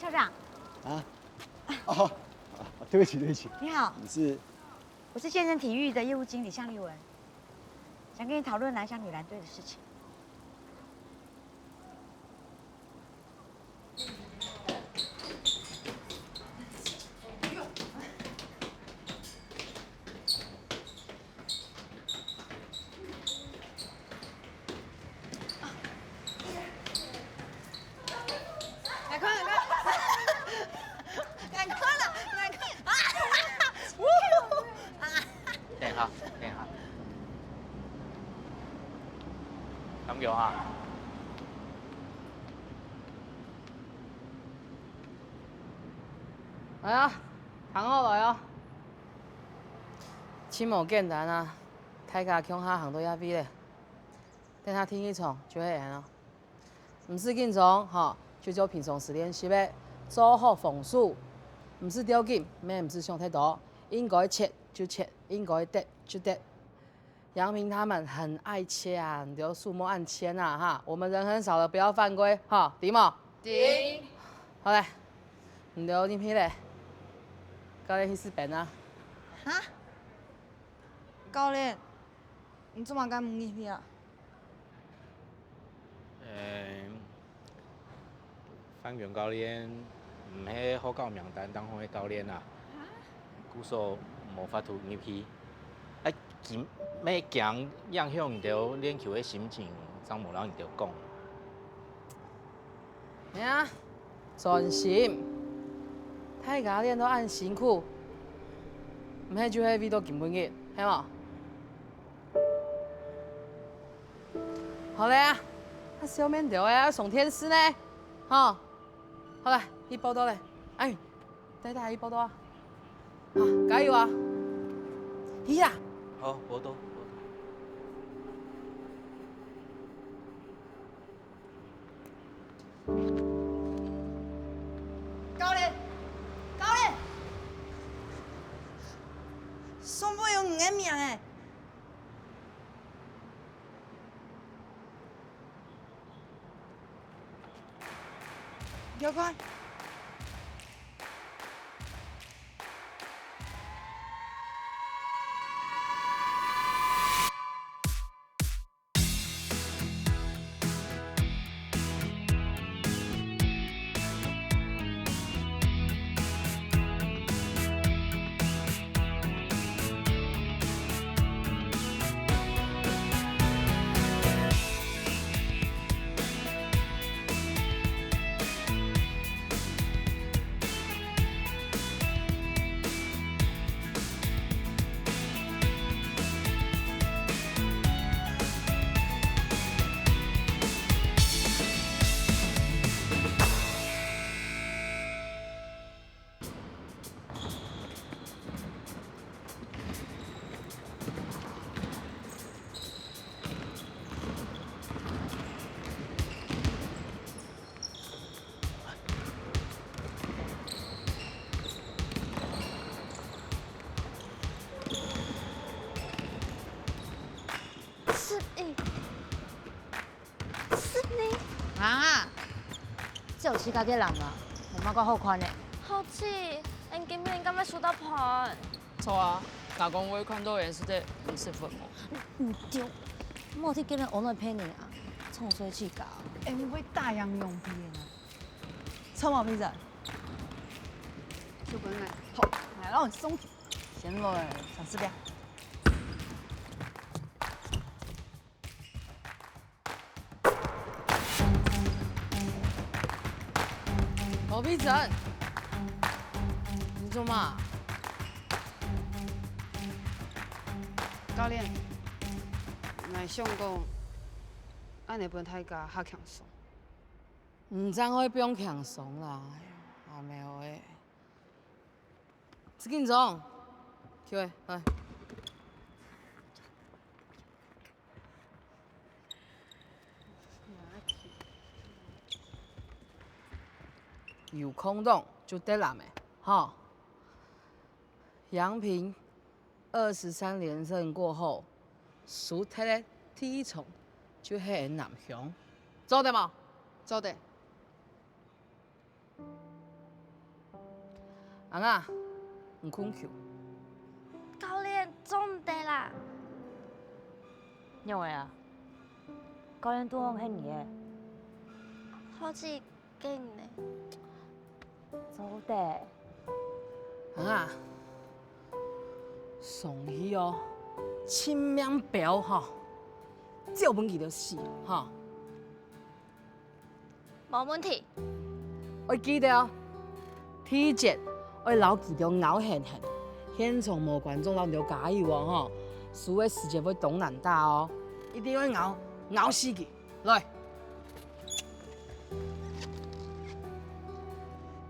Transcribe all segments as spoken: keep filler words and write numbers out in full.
校长，啊？哦，啊，对不起，对不起。你好。你是？我是建成体育的业务经理向丽文，想跟你讨论来香女篮队的事情。赶快，赶快，赶快了，赶快！啊！呜！啊！等一下，等一下，等我啊！来啊，躺好来啊！真無簡单啊！大家共下行到這位咧，等下第一場就係恁樣。 毋使緊張，吼，就照平常時練習咧，做好防守。毋使吊緊，乜毋使想忒多，應該切就切，應該跌就跌。楊平他們很愛切啊，你兜手莫恁纖啊，哈，我們人很少了，不要犯規，哈，知無？知。好咧，你兜入去咧，教練去試邊啊。哈？教練，你做麼个毋入去啊？ 呃，范勇教練毋係學校名單當中个教練啊，故所無法度入去。啊，佢乜驚影響你兜練球个心情，正無摎你兜講。哎呀，專心，大家練到恁辛苦，毋係就係為著今晡日，係無？ 好咧啊，啊，笑面頭啊，上電視呢，吼，好了，去報到咧，哎，帶大家去報到啊，啊，加油啊，去啦！好，報到，報到。 教練，教練，上背有你个名欸！你看。十一，十二。啊，只有自家个人啊，無麼个好看个。好氣，恁今晡日敢會輸到盤？著啊，若講會看到顏色个，毋識分哦。毋對，莫去叫人安慰別人啊，創衰自家。會大洋用皮个啊。 臭毛病人。就分𠊎。好，來，讓我送。先來，想吃點。毛病人，你做麼？教練，𠊎想講，恁呢分大家較輕鬆。 你正會放輕鬆啦，阿妹仔。使緊張，去喂，來。有空檔就得啦咩，吼。楊平 二十三連勝過後，輸忒个第一場就係南向，做得無？做得。啊，你困球。教練，做毋得啦！仰會啊？教練都講係你个。好似 緊呢。做得。啊，上去哦，盡命飆吼，照分佢兜死吼。無問題。愛記得哦，第一節愛摎佢兜咬絚絚，現場無觀眾摎佢兜加油哦吼，輸个時節會當難打哦，一定愛咬，咬死佢。 來。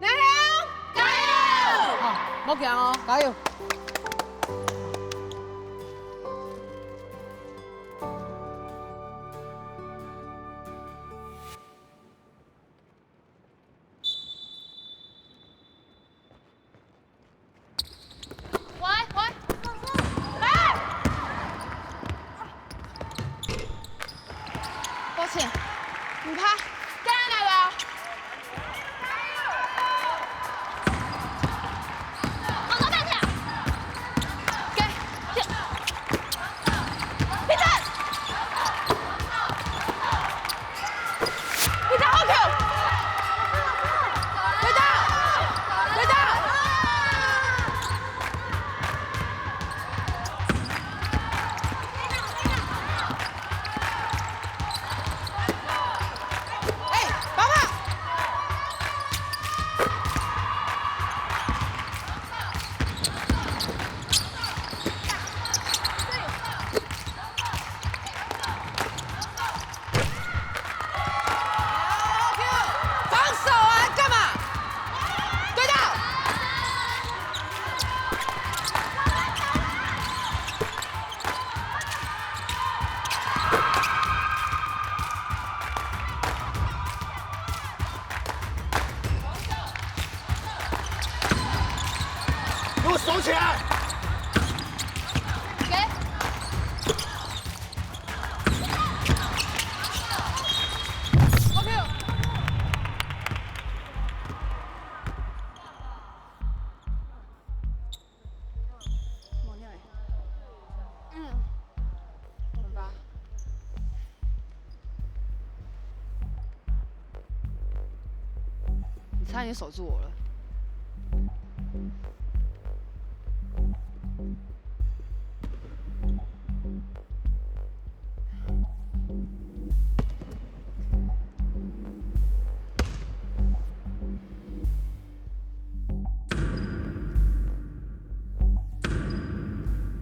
加油！加油！好，莫驚哦，加油！喂，喂，放手！哎！抱歉，毋怕，再來吧。往左看一下。給，停。 放手啊，幹嘛？對到！给我守起来！给。OK。嗯。 你差点守住我了。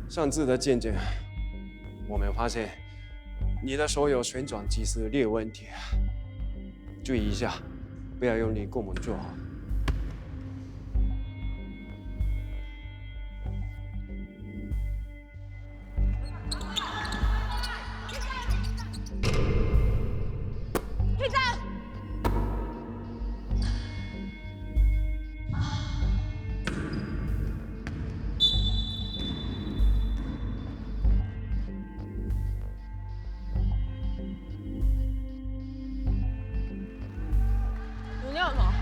上次的健检，我们发现你的手有旋转肌撕裂问题啊，注意一下，不要用力过猛做啊。 有用吗？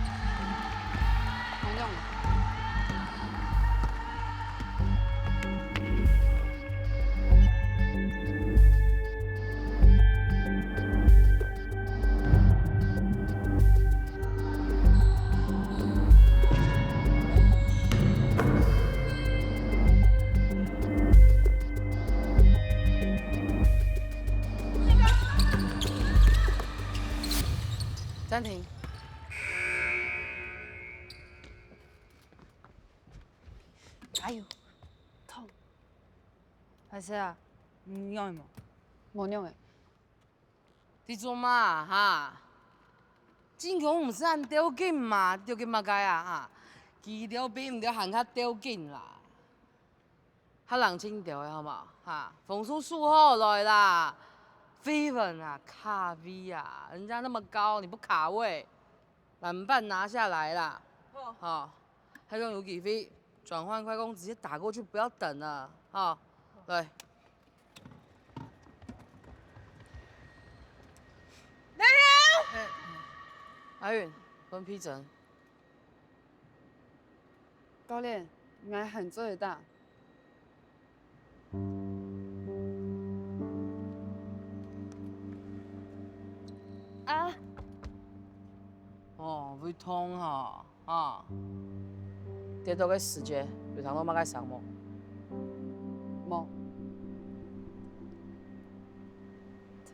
没用。 暂停。哎呦，痛！歹勢啊，你仰仔無？無仰仔。 你做麼啊哈？進攻毋係恁鬥緊嘛，鬥緊麼个啊哈？佢兜比你兜還較鬥緊啦。較冷靜兜仔好無？哈，防守守好來啦！飛文啊，卡位啊，人家那麼高，你不卡位，籃板拿下來啦！好，還講有機會轉換快攻，直接打過去，不要等了，哈！來。 阿雲，分批整。教練，𠊎還做得打。啊！哦，會痛哈，啊！跌倒个時節，有聽到麼个聲無？無。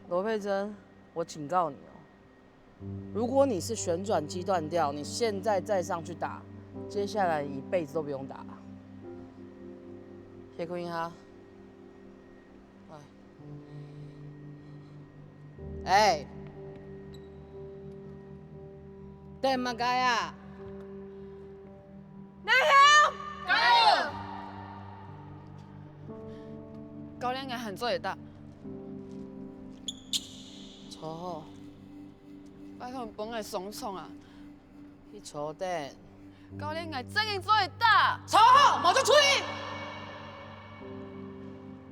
羅佩珍，我警告你哦， 如果你是旋轉肌斷掉，你現在再上去打，接下來一輩子都不用打了。歇睏一下。哎。哎。等麼个啊？南雄！加油！教練，𠊎還做得打。坐好。 拜託你分𠊎上場啊！去坐等。教練，𠊎正經做得打！坐好，無就出去！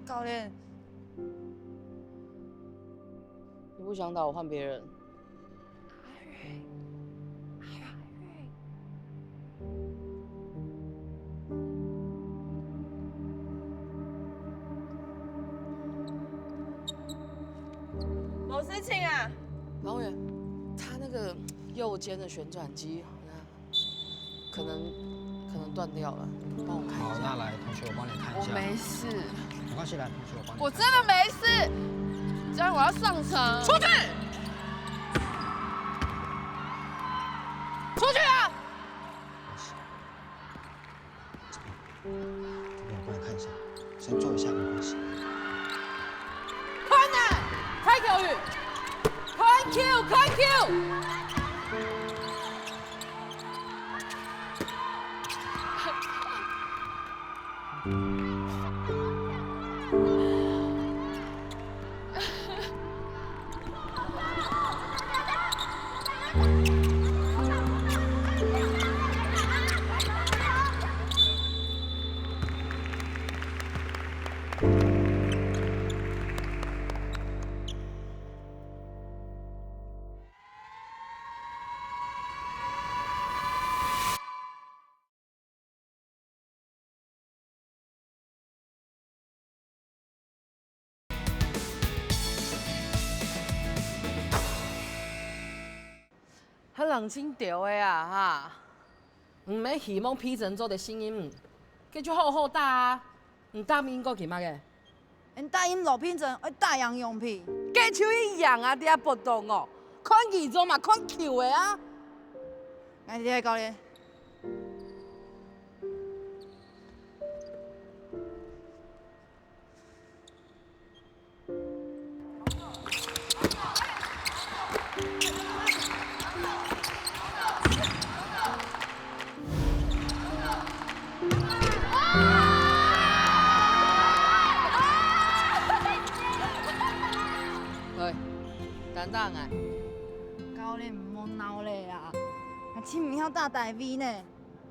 教練，你不想打，我換別人。無事情啊？王委員，他那個右肩的旋轉肌好像可能可能斷掉了，幫我看一下。好，那來，同學，我幫你看一下。我沒事。沒關係，來，同學，我幫你看一下。我真的沒事，教練，我要上場。出去！出去啊！ 這邊，這邊我幫你看一下，先坐一下沒關係。看啊，蔡秋雨，看球，看球！ 還冷靜兜仔啊，哈！毋係希望佩珍做得信任你，該就好好打啊！你答應過佢麼个？ 𠊎答應羅佩珍愛打贏楊平。該就去贏啊，這下不懂哦！看佢做麼看球仔啊！𠊎知教練。 喂，等等啊！教練，毋好鬧咧啊！𠊎盡毋曉打大衛呢，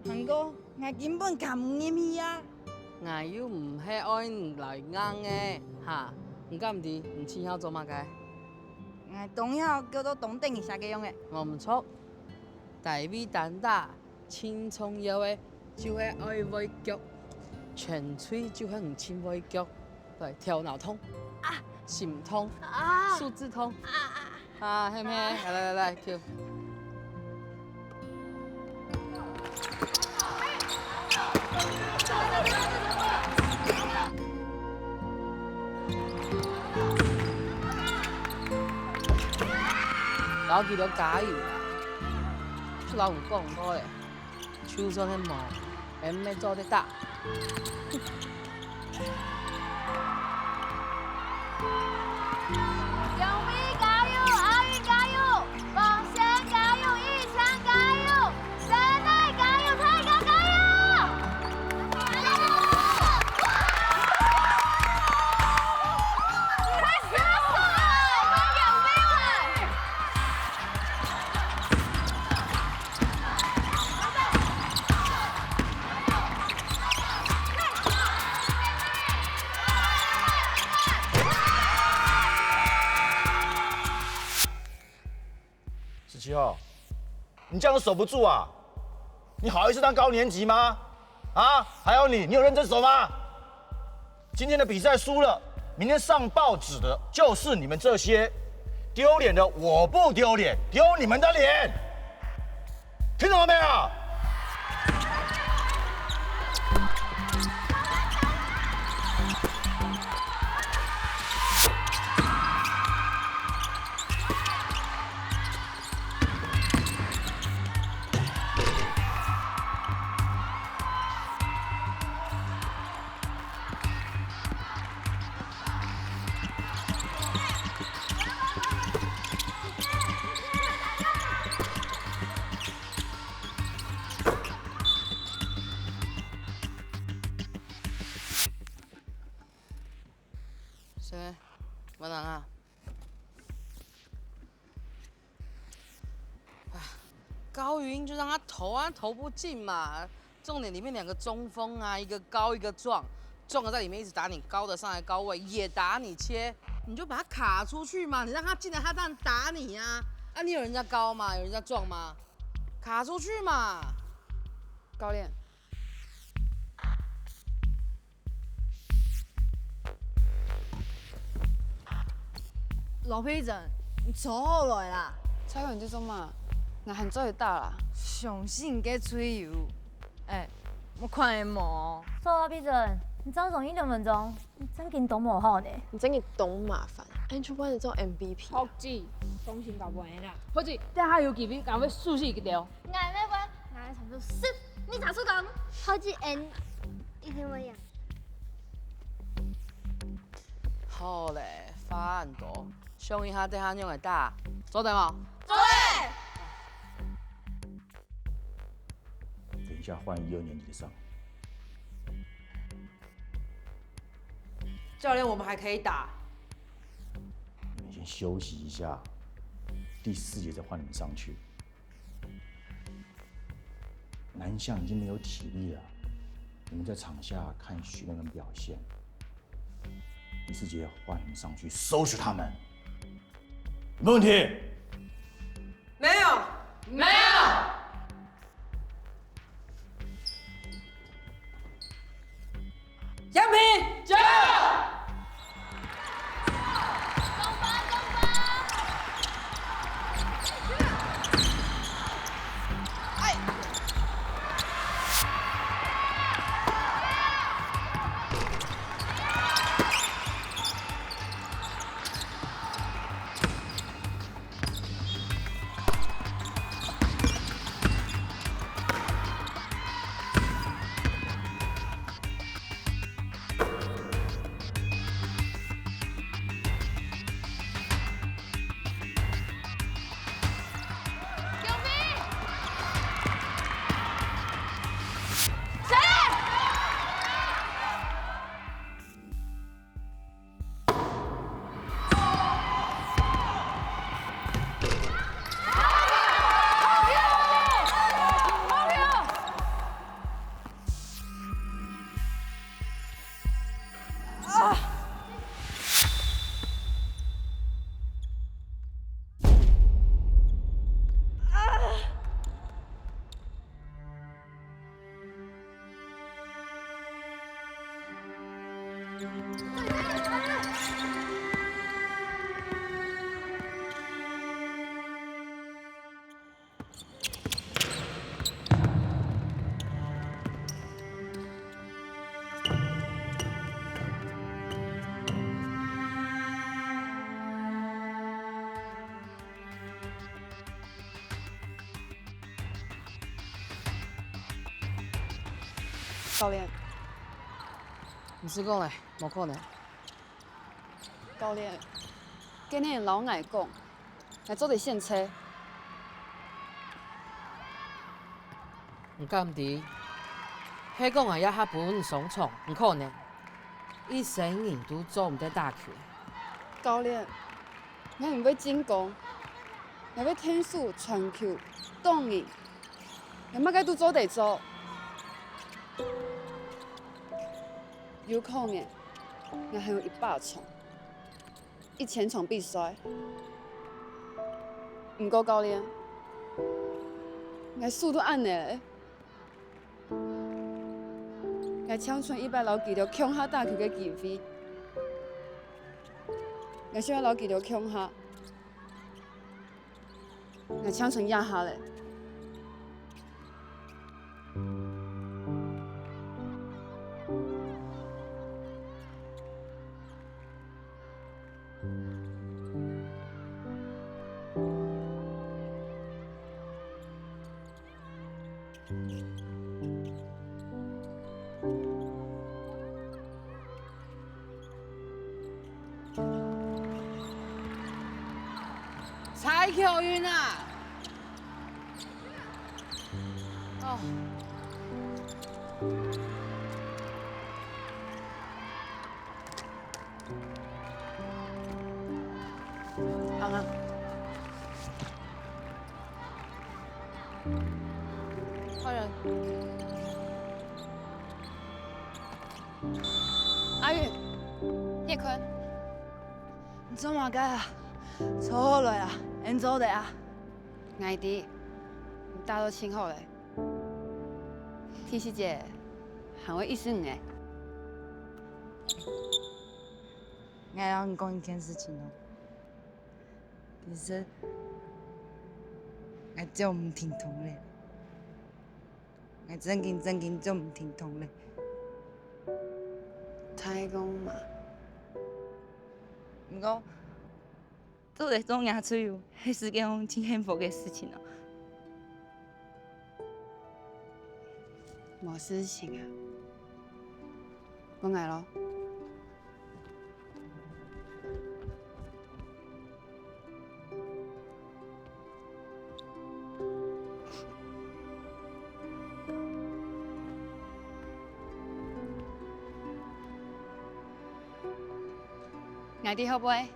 還過𠊎根本崁毋入去啊！𠊎又毋係愛你來硬个，哈！你敢毋知你盡曉做麼个？𠊎當曉叫做當等一下个樣仔。無毋著，大衛單打 盡重要个就係愛會腳，全隊就係你盡會腳，對，頭腦痛，啊，心痛，啊，手指痛，啊，啊，係毋係？來來來，去。然後佢兜加油啊！就摎你講過咧。 就算係無，𠊎乜做得打。永輝加油，阿英加油，王賢加油，一強加油，神奈加油，泰哥加油！太辛苦了，我們永輝完。 十七號，你這樣都守不住啊？你好意思當高年級嗎？啊，还有你，你有认真守吗？今天的比赛输了，明天上报纸的就是你们这些，丢脸的我不丢脸，丢你们的脸。听懂了没有？谁？没人啊？唉，高云就让他投啊，投不进嘛。重点里面两个中锋啊，一个高一个壮，壮的在里面一直打你，高的上来高位也打你切，你就把他卡出去嘛，你让他进来，他当然打你啊。啊，你有人家高吗？有人家壮吗？卡出去嘛。教练，罗佩珍，你坐好來啦！蔡文這種嘛，𠊎還做得打啦。相信你个隊友。哎，我看你無。坐啊，佩珍，你這樣容易兩分鐘，你正經當無好呢。你正經當麻煩，恁就換你做M V P啊。學姊，放心搞不完啦。學姊，等下有機會，趕快試試佢兜。𠊎毋會，𠊎常常試，你常試講。學姊，俺一定會贏。 好咧，話恁多，想一下等下仰仔打，做得無？做得！等一下換一二年級的上。教练，我們還可以打。你們先休息一下，第四節再換你們上去。 南向已經沒有體力了，你們在場下看訓練跟表現。第四節換你們上去收拾他們，有沒有問題？沒有，沒有。 楊平，加油！教練，毋使講咧，無可能。教練，今日你摎𠊎講， 𠊎做得選擇。你敢知？係講𠊎這下分你上場，毋可能，一生人都做毋得打球。教練，𠊎毋會進攻，𠊎會𢯭手、傳球、擋人，𠊎麼个都做得做。有可能，𠊎還有一把長。 一千場比賽。毋過教練，𠊎輸到恁呢， 𠊎淨伸一擺摎佢兜共下打球个機會。𠊎想愛摎佢兜共下。𠊎淨伸這下咧。 蔡巧雲啊！哦。 阿文。阿仁。阿雲，葉坤。你做麼个啊？坐好來啊，恁早个啊。𠊎知，你打到盡好咧。第四節，還會一四五个。 𠊎愛摎你講一件事情哦。其實，𠊎做毋停動咧。𠊎正經正經做毋停動咧。大講嘛。毋過，做得做若隊友，係世界上盡幸福个事情哦。無事情啊，分𠊎咯。 𠊎知後背，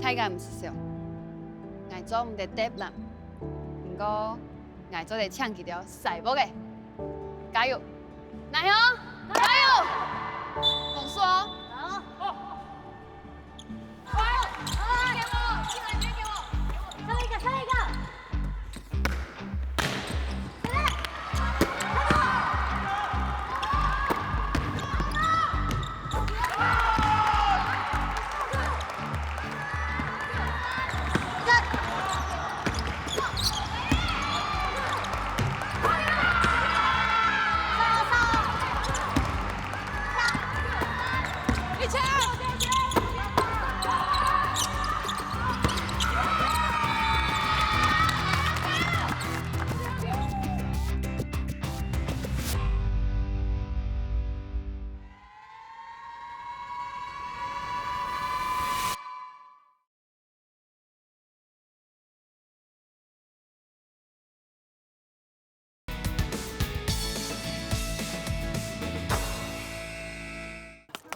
大家毋使想，𠊎做毋得得啦，毋過𠊎做得請佢兜使目个。加油！來哦，加油！動手哦！好。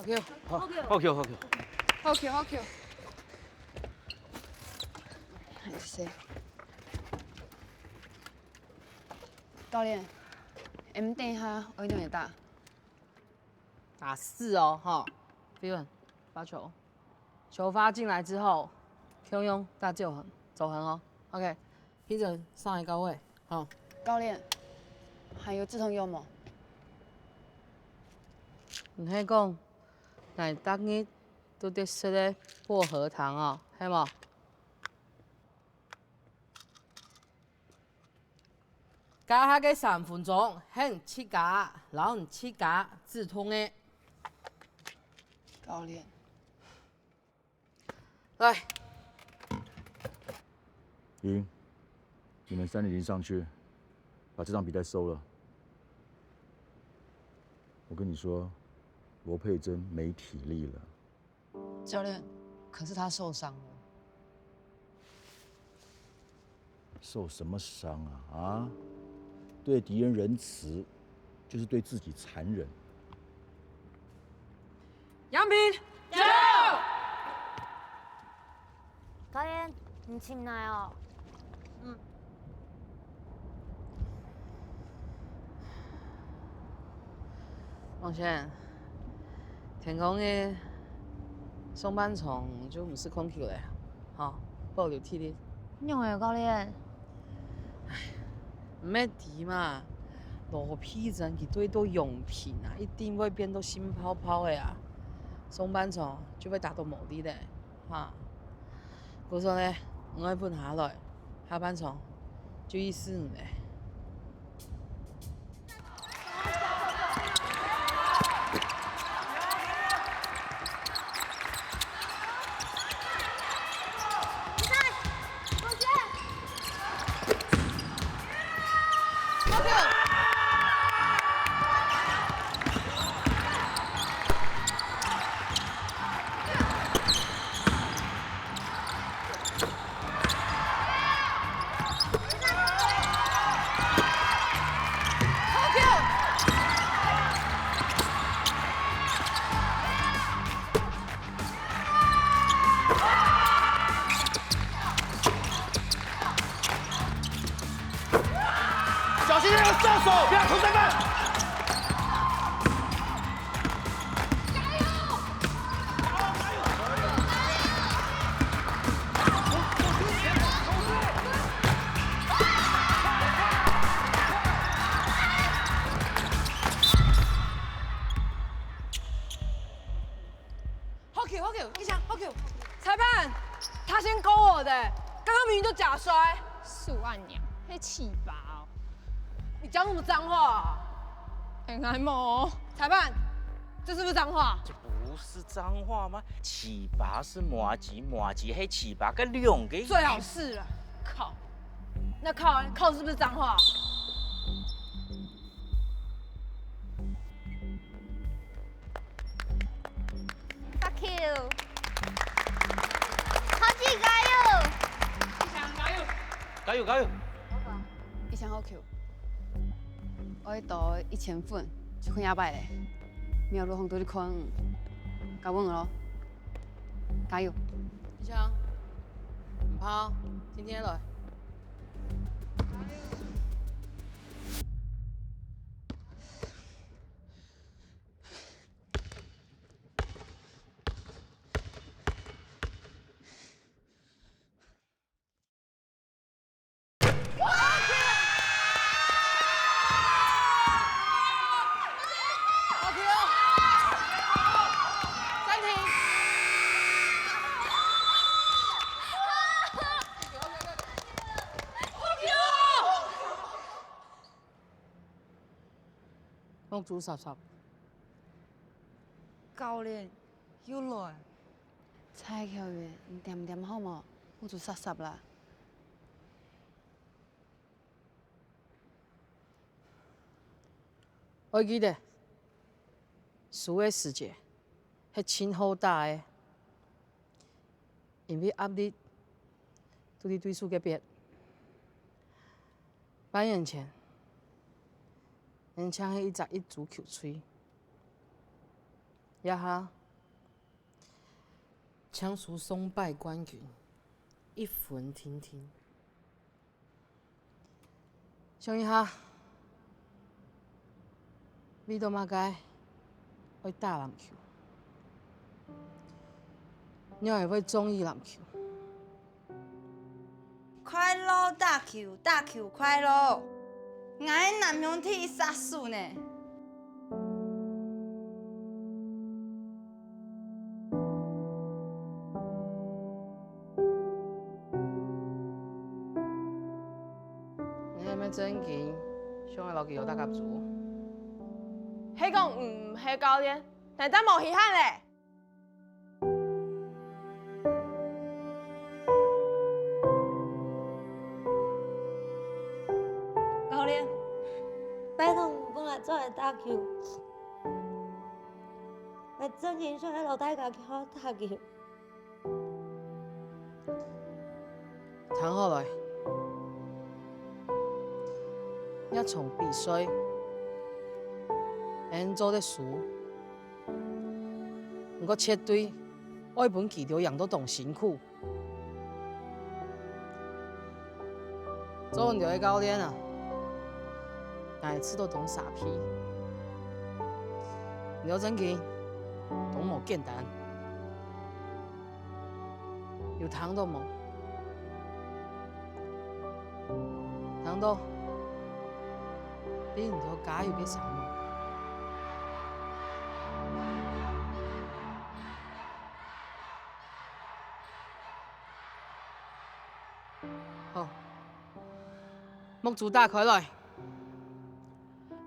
OK，好，OK，OK。好球，好球。好球，好球。謝謝。教練，M等一下，我一定會打。 打四哦，哈。飛文，發球。球發進來之後，Q用大就很，走很哦。OK，Peter上來高位，好。教練，還有止痛藥無？你係講，𠊎逐日都得食个薄荷糖哦，係無？ 加下个三分鐘，係你自家摎你自家止痛个。教練。來。贏，你們三個已經上去，把這場比賽收了。我跟你說，羅佩珍沒體力了。 教練，可是他受傷了。受什麼傷啊？啊？對敵人仁慈，就是對自己殘忍。楊平，加油！教練，你請來哦。 嗯。王賢，天光个上半場就毋使控球了，吼，保留體力。仰會，教練？毋係知嘛，多皮真佢對到用品啊，一定會變到心泡泡个啊。上半場就會打到無力咧，哈。故所呢，𠊎愛分下來，下半場就意思咧。 小心那个射手，不要投三分。好球，好球，一翔，好球！裁判，他先勾我的，刚刚明明就假摔。是我娘，那气拔哦！你讲什么脏话啊？哎，还没哦。裁判，这是不是脏话？这不是脏话吗？糍粑是麻糬，麻糬还糍粑，搿两个最好是了。靠，那靠呢？靠是不是脏话？ 八球，超級加油！加油，加油！一翔好球，我愛多一千分，就看下擺咧。苗路紅隊的看，交分我咯，加油！一翔，毋怕，天天來。 暂停。目珠霎霎。教練，又來。蔡喬宇，你恬恬好無？目珠霎霎啦。 愛記得，輸个時節係盡好打个，因為壓力都在對手該片。半年前，𠊎兜淨係一隻一組球隊，這下淨輸上擺冠軍，一分定定。 想一下，為著麼个愛打籃球？仰會會中意籃球？快樂打球，打球快樂！𠊎个男兄弟殺手呢！ 你係毋係正經想愛摎佢好打合作？係講毋係教練，但係無稀罕咧。教練，拜託你分𠊎做下打球。 𠊎正經想愛摎大家好好打球。聽好來，這場比賽，𠊎做得輸，毋過絕對愛分佢兜贏到當辛苦。 做你兜个教練啊，𠊎試著當沙鼻。你兜正經，當無簡單。有聽著無？聽著？你毋著加油个聲。好，目珠打開來。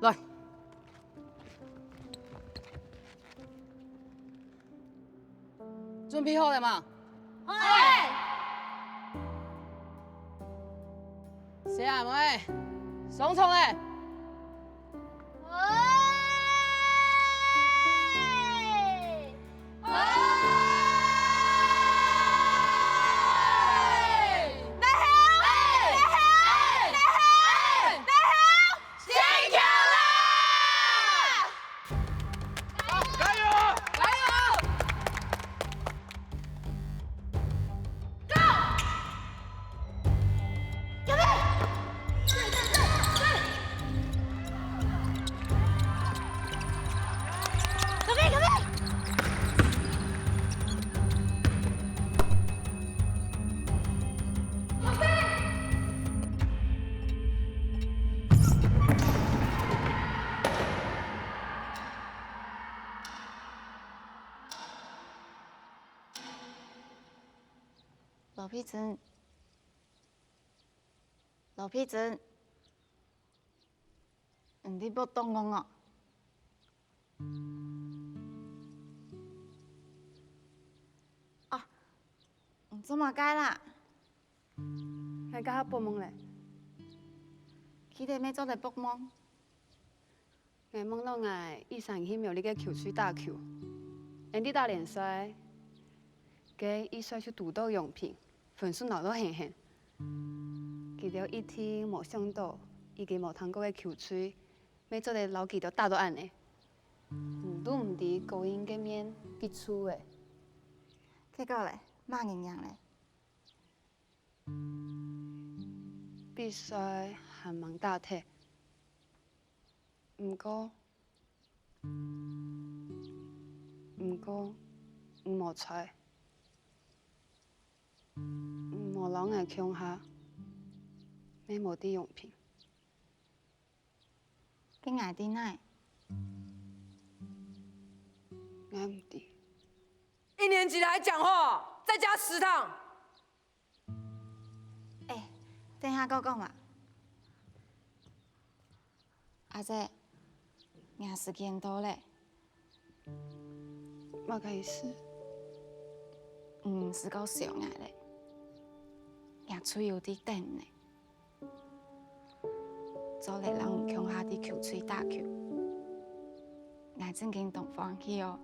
來。 準備好了嗎？好了。細阿妹，上場了！加油！加油！Go！羅佩珍，羅佩珍，你在發惡夢哦？啊，你做麼个啦？𠊎這下發夢了。記得乜做得發夢。 𠊎夢著𠊎以前去苗栗个球隊打球，𠊎在打聯賽，該一賽就堵著楊平，分數鬧到㤐㤐。佢兜一定無想著，佢个無聽過个球隊，乜做得摎佢兜打到恁仔。你都毋知高英个面幾臭欸。結果咧，麼人贏咧？ 比賽還吂打忒，毋過，毋過，你無在，你無摎𠊎共下，乜無知楊平。 該𠊎在哪？𠊎毋知。一年級的還講話，在家食堂。欸，等下過講嘛。阿姊，若時間到咧。 麼个意思？你毋使過想𠊎咧，𠊎就有在等你。做得摎你共下在球隊打球，𠊎正經當歡喜哦。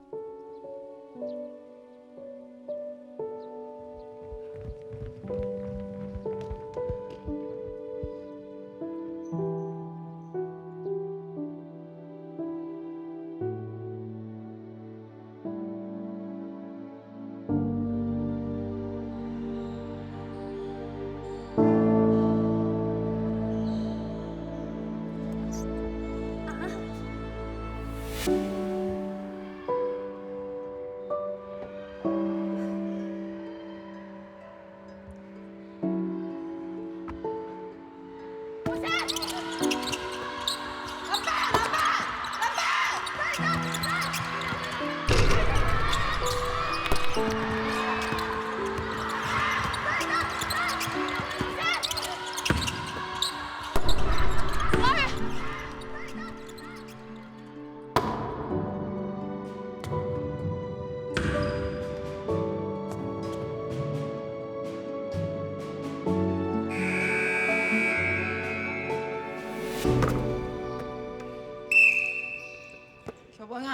小朋友，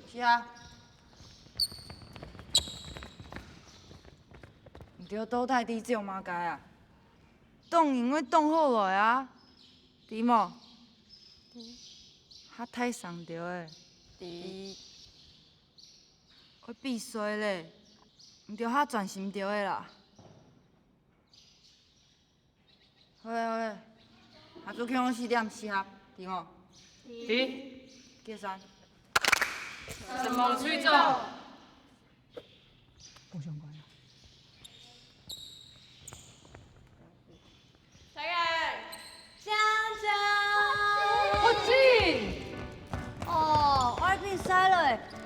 是啊。你兜到底在做麼个啊？擋人會擋好來啊，知無？較大聲兜仔。知。愛比賽咧，你兜較專心兜仔啦。 好咧，好咧，下晝共下四點集合，知無？知。解散。承蒙隊長。無相關啊。大家，向前！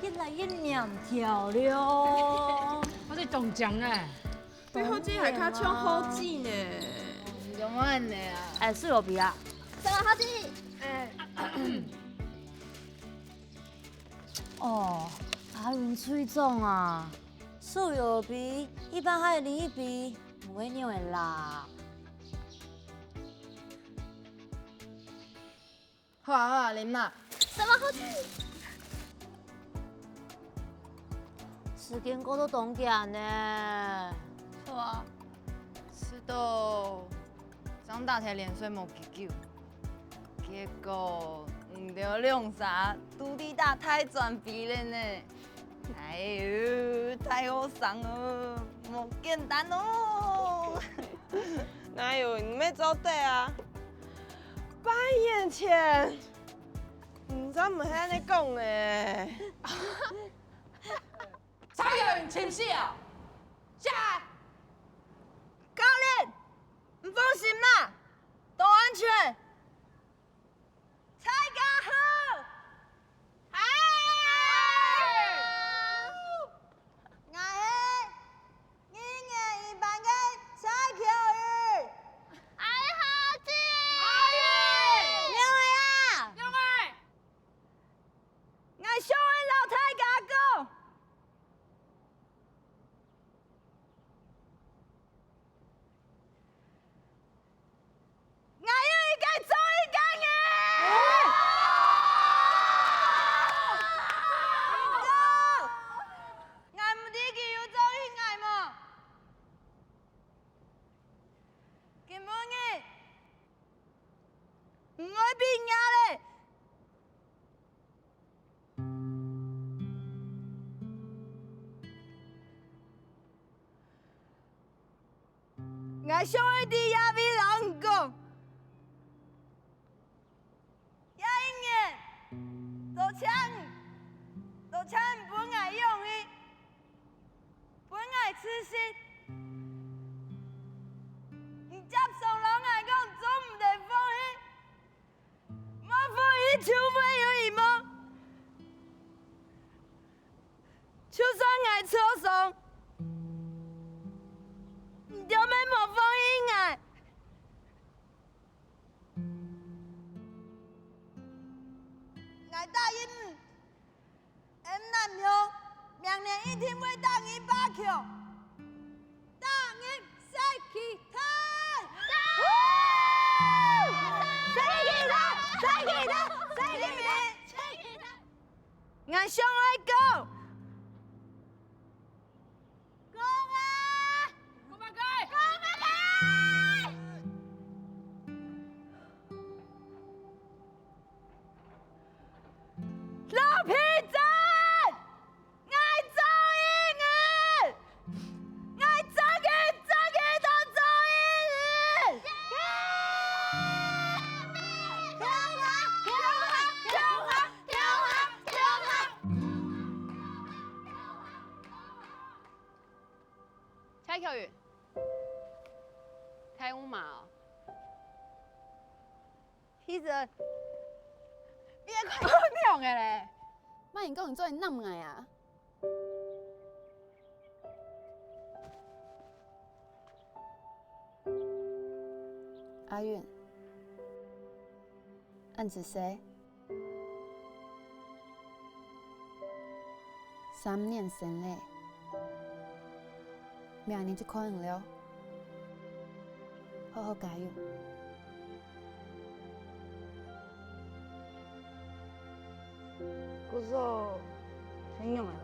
越來越苗條了。我在中獎哎。對，好記還較像好記呢。怎麼恁呢啊？哎，是有比啊。什麼好記？哎。哦，阿雲吹中啊，手有比一般還有另一比，毋會扭的啦。 好啊，好啊，啉啦。什麼好記？時間過到當緊呢。著啊，試著張大腿連續無幾久，結果毋著兩儕都在打大專杯了呢。 哎喲，大學生哦，無簡單哦。哪有，你乜做得啊？半年前，你知毋係恁樣講个。蔡友雲，清醒啊！下來！教練，你放心啦，都安全。 大家好！嗨！𠊎係二年一班个蔡巧雲。𠊎係何靜。阿雲！兩位啊！兩位！𠊎想愛摎大家講， 𠊎有一個中意个人！𠊎毋知佢有中意𠊎無？今晡日，毋會畢業了！ 𠊎想愛在這位摎你講，這一年，多謝你，多謝你分𠊎勇氣，分𠊎自信。你接受摎𠊎講做毋得放棄， 無放棄就會有希望。就算𠊎受傷，你都乜無放棄𠊎。𠊎答應你， 𫣆男兄，明年一定會打二百強，大家細期待！細期待！細期待！細期待！𠊎想愛講，講啊！講啊！講啊！ 老皮仔，𠊎中意你！𠊎真个、真个當中意你！跳啊！跳啊！跳啊！跳啊！跳啊！蔡巧雲，大烏馬哦。 氣死人！你也快，你仰个咧？麼人講你做人男仔啊？阿雲，恁仔細。 三年生咧，明年就開學了，好好加油。故所，恁樣个啦。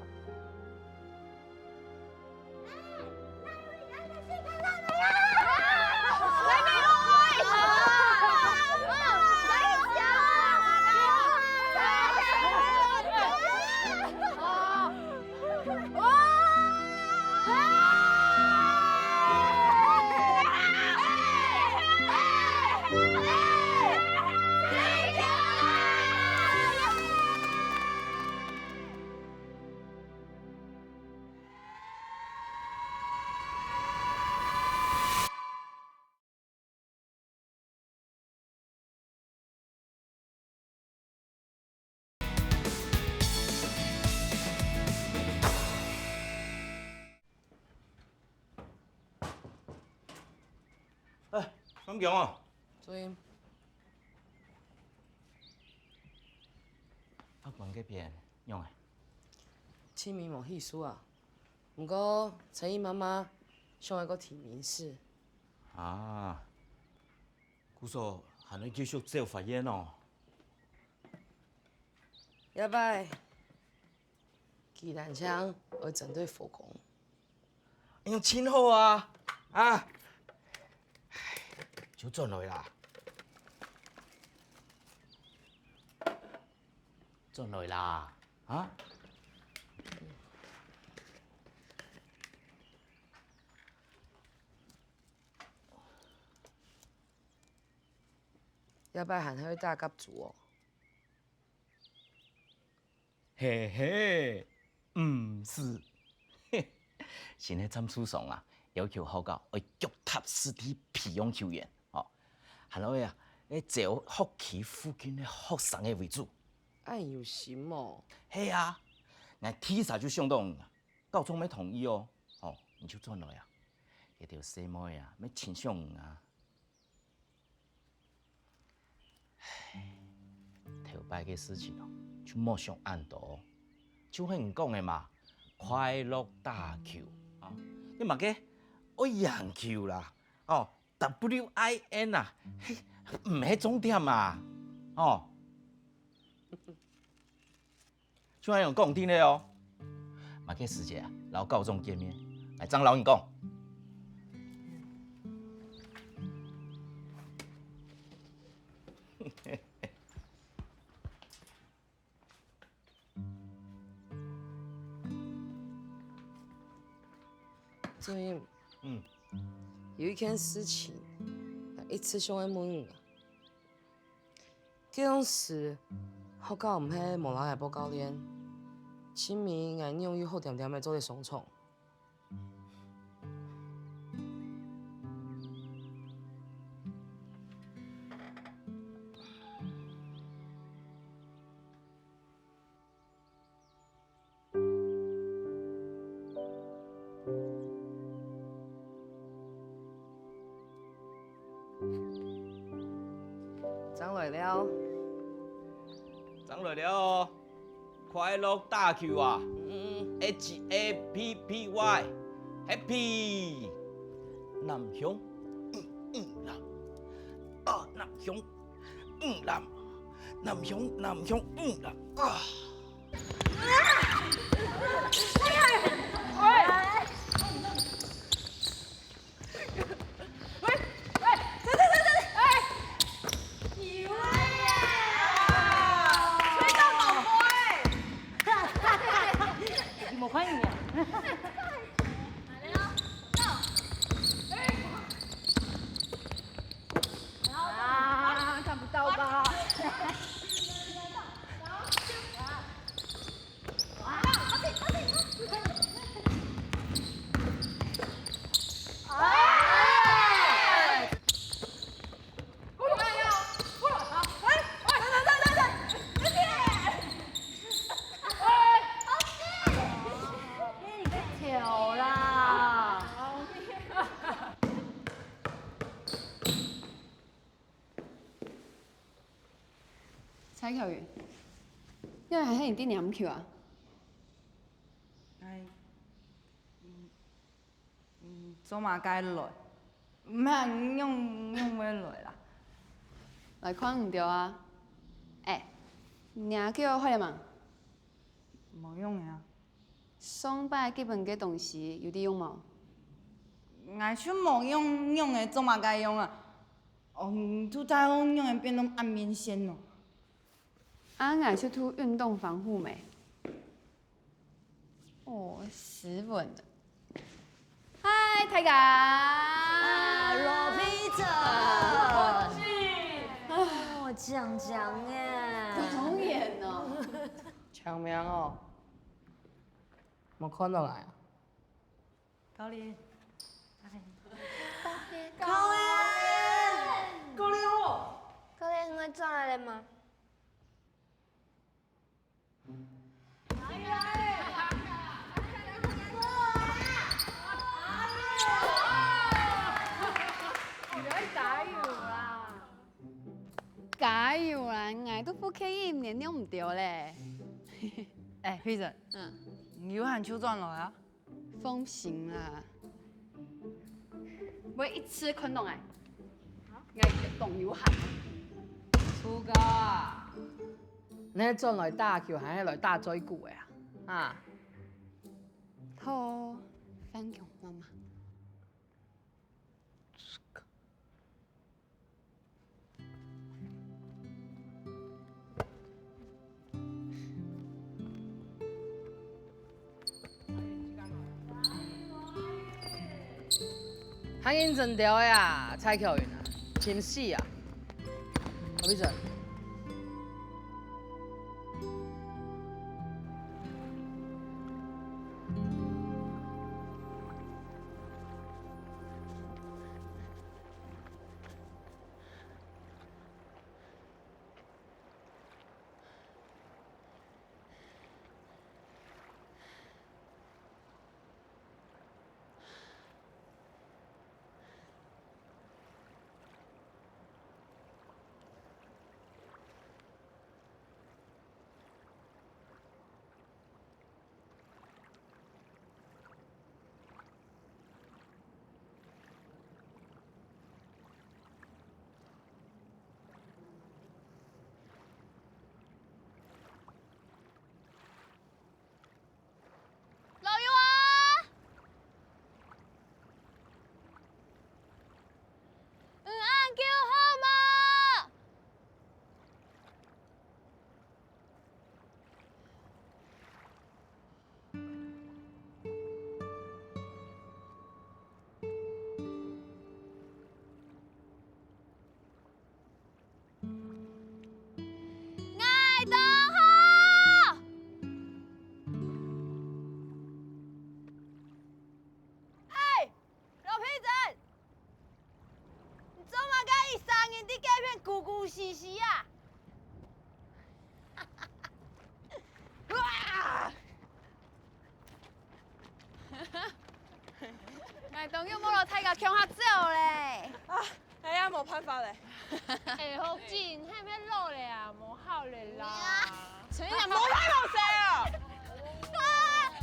安強哦。注意。法官該片仰仔？清明無去處啊，毋過陳姨媽媽想愛過提民事。啊，故所還愛繼續走法院哦。這擺，既然像愛針對火工， 恁樣盡好啊！啊，就轉來啦，轉來啦，啊！這擺還係愛打甲子哦。 嘿嘿，毋使。新个贊助商啊，要求學校愛腳踏實地培養球員，哦，還愛啊，愛招學區附近个學生个為主。恁有心哦。係啊，𠊎第一下就想到你啊，校長乜同意哦，哦，你就轉來啊，這兜細妹啊，乜盡想你啊。 頭擺个事情哦，就莫想恁多，就係你講个嘛，快樂打球啊！你麼个愛贏球啦，哦，W I N啊，嘿，毋係重點啊，哦。 就恁樣講定了哦。麼个時節啊，摎校長見面，𠊎正摎你講。主任，嗯。有一件事情，一直想愛問你啊。 該央時，學校毋係無拉𠊎報教練，盡尾𠊎仰有好恬恬仔做得上場。 正來尞。正來尞哦，快樂打球啊！嗯。H A P P Y，Happy！南向，嗯，嗯，南。啊，南向，嗯，南。南向，南向，嗯，南。啊！ 喂，喂，等等等等，哎，有啊，吹到宝宝哎，你無看見啊？啊，看不到吧？ 蔡巧雲，仰會係你在這球啊？𠊎，嗯，嗯，做麼个來？毋係，仰，仰會來啦？來看毋著啊！哎，若腳壞了吂？無用个啊。上擺寄分个東西有在用無？𠊎就無用，仰仔做麼个用啊？ 哦，你渡大王仰仔變到恁面善哦？啊，𠊎就渡運動防護咩。哦，斯文的。嗨，大家。啊，羅皮者。哦，靚靚耶。好遠哦。搶名哦。無看到來啊？ 高林。哎。高林。高林好。高林，你轉來了嗎？哎喲啦，𠊎都不可以，一年用毋到咧。哎，慧珍，嗯，你有閒就轉來啊。放心啦，𠊎一直看到𠊎，𠊎當有閒。初哥，你係轉來打球，還係來打嘴鼓个啊？啊？好，反共媽媽。 還認真條个啊，蔡巧雲啊，真死啊！何必準？ 老友啊！有恁久好無？ 𠊎當好！哎，羅佩珍，你做麼个一儕人在該片咕咕啼啼啊？哇！ 𠊎當久無摎大家共下走咧。啊，哎呀，無辦法咧。哎，福進，還免老咧啊，無效咧啦。哎呀，陳一陽，無歹老師啊！啊，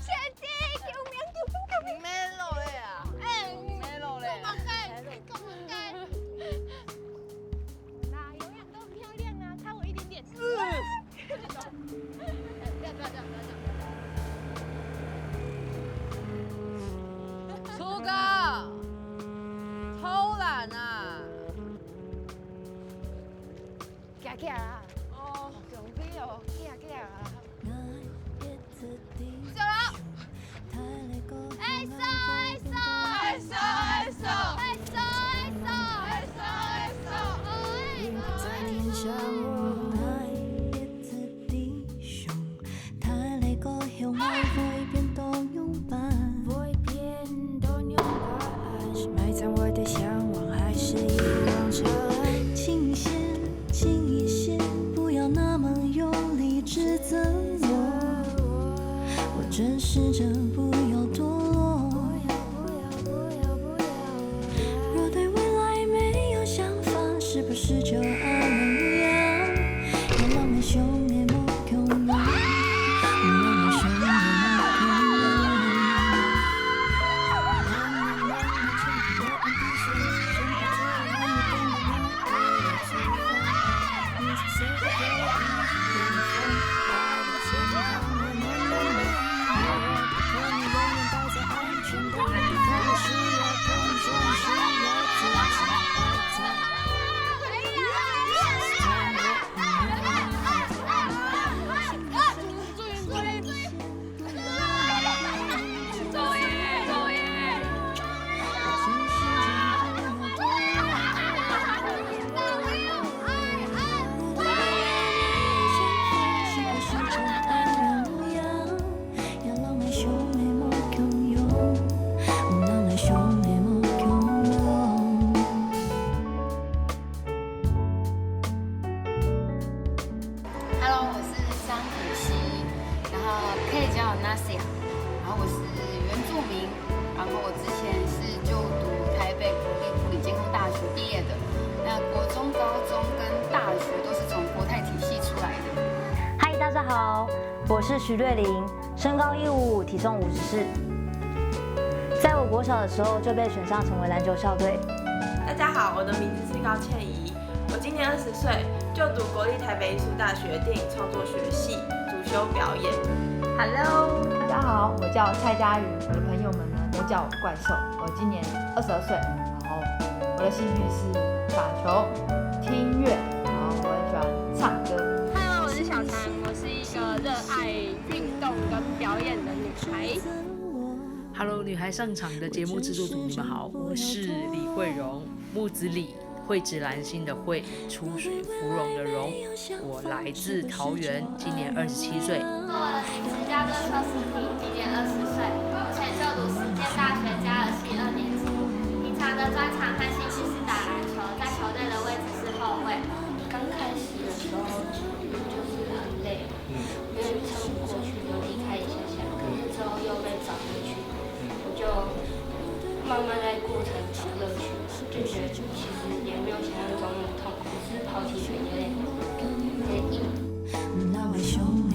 先生，救命，救命，救命！毋免老咧啊，哎，毋免老咧啊。幹嘛幹？幹嘛幹？啦，永遠都很漂亮啊，差我一點點。 初哥，偷懶啊！行行啊！哦，兄弟哦，行行啊！小老，哎，手，哎，手，哎，手，哎，手，哎，手，哎，手，哎，手，哎。 Hello，我是張楚曦，然後可以叫我 Nasia，然後我是原住民，然後我之前是就讀台北国立護理健康大學畢業的，然那国中、高中跟大学都是从国泰体系出来的。嗨，大家好，我是徐瑞玲，身高一五五，体重五十四。在我国小的时候就被选上成为篮球校队。大家好，我的名字是高倩怡，我今年二十岁，就读国立台北艺术大学电影创作学系，主修表演。 Hello，大家好，我叫蔡佳瑜，我的朋友们呢都叫我怪兽。我今年二十二岁，然后我的兴趣是打球、听音乐，然后我很喜欢唱歌。 Hello，我是小强，我是一个热爱运动跟表演的女孩。 Hello，女孩上场的节目制作组，你们好，我是李慧蓉，木子李，蕙质兰心的蕙，出水芙蓉的蓉。我来自桃园，今年二十七岁。我的名字叫做邱思婷，今年二十岁，目前就读实践大学家乐系二年级。平常的专长和兴趣是打篮球，在球队的位置是后卫。刚开始的时候就是很累，因为撑不过去，就离开一下下，可是之后又被找回去，我就慢慢在过程找乐趣，就觉得其实也没有想象中那么痛苦，只是跑起来有点有点硬。那么凶